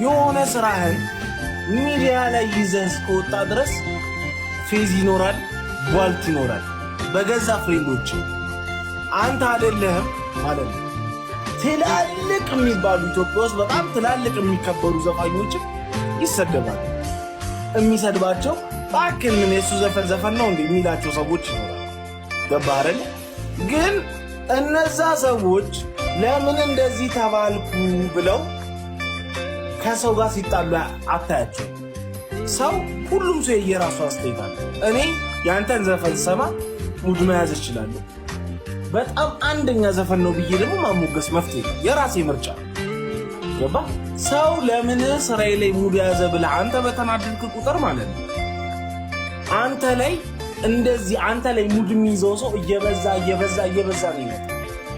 የሆነ ስራህን ሚዲያ ላይ ይዘህ እስከወጣ ድረስ ፌዝ ይኖራል፣ ቧልት ይኖራል። በገዛ friend ኦች አንተ አይደለህም ማለት ነው። ትላልቅ የሚባሉ፣ ኢትዮጵያ ውስጥ በጣም ትላልቅ የሚከበሩ ዘፋኞችም ይሰደባሉ። የሚሰድባቸው እባክህ ምን የእሱ ዘፈን ዘፈን ነው እንደ የሚላቸው ሰዎች ይኖራል። ገባህ አይደለ? ግን እነዛ ሰዎች ለምን እንደዚህ ተባልኩ ብለው ከሰው ጋር ሲጣሉ አታያቸው። ሰው ሁሉም ሰው የየራሱ አስተያየት አለ። እኔ ያንተን ዘፈን ሰማ ሙድ መያዝ እችላለሁ። በጣም አንደኛ ዘፈን ነው ብዬ ደግሞ ማሞገስ መፍትሄ የራሴ ምርጫ፣ ገባ? ሰው ለምን ስራዬ ላይ ሙድ ያዘ ብለህ አንተ በተናደድክ ቁጥር ማለት ነው፣ አንተ ላይ እንደዚህ አንተ ላይ ሙድ የሚይዘው ሰው እየበዛ እየበዛ እየበዛ ነው ይመጣ።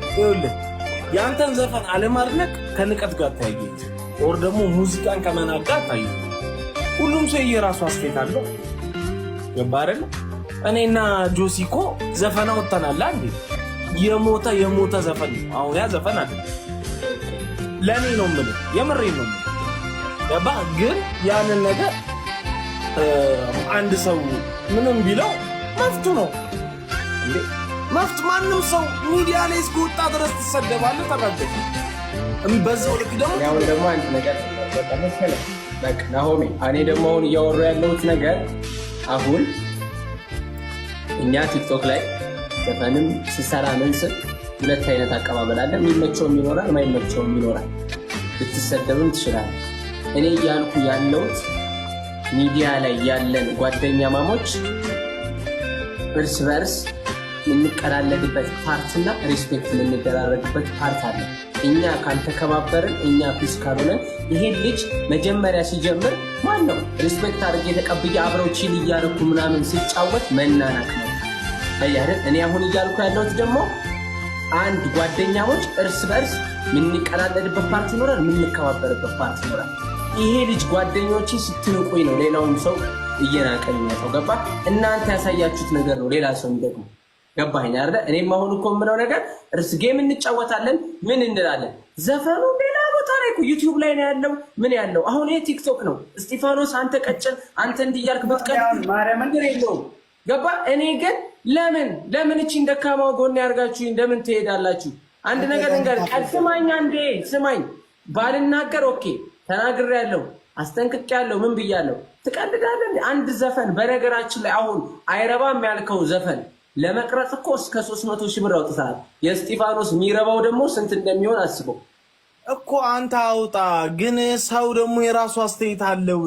ይኸውልህ፣ የአንተን ዘፈን አለማድነቅ ከንቀት ጋር ተያይዝ or ደግሞ ሙዚቃን ከመናቅ ጋር ታያይዝ። ሁሉም ሰው የራሱ አስተያየት አለው። ገባ አይደለ? እኔና ጆሲ እኮ ዘፈን አወጥተናል። አንዴ የሞተ የሞተ ዘፈን ነው። አሁን ያ ዘፈን አይደለም፣ ለእኔ ነው የምልህ፣ የምሬን ነው የምልህ። ገባ? ግን ያንን ነገር አንድ ሰው ምንም ቢለው መፍቱ ነው እንዴ? መፍት ማንም ሰው ሚዲያ ላይ እስከወጣ ድረስ ትሰደባለህ። ተረደህ። በዛው ልክ ደግሞ አሁን ደግሞ አንድ ነገር መሰለህ፣ በቃ ናሆሜ፣ እኔ ደግሞ አሁን እያወሩ ያለሁት ነገር አሁን እኛ ቲክቶክ ላይ ዘፈንም ስሰራ ምን ስል ሁለት አይነት አቀባበል አለ። የሚመቸውም ይኖራል፣ የማይመቸውም ይኖራል። ልትሰደብም ትችላለህ። እኔ እያልኩ ያለሁት ሚዲያ ላይ ያለን ጓደኛ ማሞች እርስ በእርስ የምንቀላለድበት part እና respect የምንደራረግበት part አለ። እኛ ካልተከባበርን፣ እኛ peace ካልሆነ፣ ይሄን ልጅ መጀመሪያ ሲጀምር ማን ነው respect አድርጌ ተቀብዬ አብረው chill እያደረኩ ምናምን ሲጫወት መናናቅ ነው። አየህ፣ እኔ አሁን እያልኩ ያለሁት ደግሞ አንድ ጓደኛሞች እርስ በእርስ የምንቀላለድበት part ይኖራል፣ የምንከባበርበት part ይኖራል። ይሄ ልጅ ጓደኞቼ ስትንቁኝ ነው ሌላውም ሰው እየናቀ የሚመጣው። ገባ? እናንተ ያሳያችሁት ነገር ነው ሌላ ሰው የሚደግሙ። ገባኝ አይደለ? እኔም አሁን እኮ የምለው ነገር እርስ game እንጫወታለን፣ ምን እንላለን። ዘፈኑ ሌላ ቦታ ላይ እኮ ዩቲዩብ ላይ ነው ያለው። ምን ያለው አሁን ይሄ ቲክቶክ ነው። እስጢፋኖስ አንተ ቀጭን፣ አንተ እንዲህ እያልክ ብትቀጭን ችግር የለውም። ገባ? እኔ ግን ለምን እቺን ደካማው ጎን ያርጋችሁ ለምን ትሄዳላችሁ? አንድ ነገር እንገር፣ ቀል ስማኝ፣ አንዴ ስማኝ። ባልናገር okay፣ ተናግሬያለሁ፣ አስጠንቅቄያለሁ፣ ምን ብያለሁ? ትቀልዳለህ። አንድ ዘፈን በነገራችን ላይ አሁን አይረባም ያልከው ዘፈን ለመቅረጽ እኮ እስከ 300,000 ብር አውጥተሃል። የእስጢፋኖስ የሚረባው ደግሞ ስንት እንደሚሆን አስበው። እኮ አንተ አውጣ፣ ግን ሰው ደግሞ የራሱ አስተያየት አለው።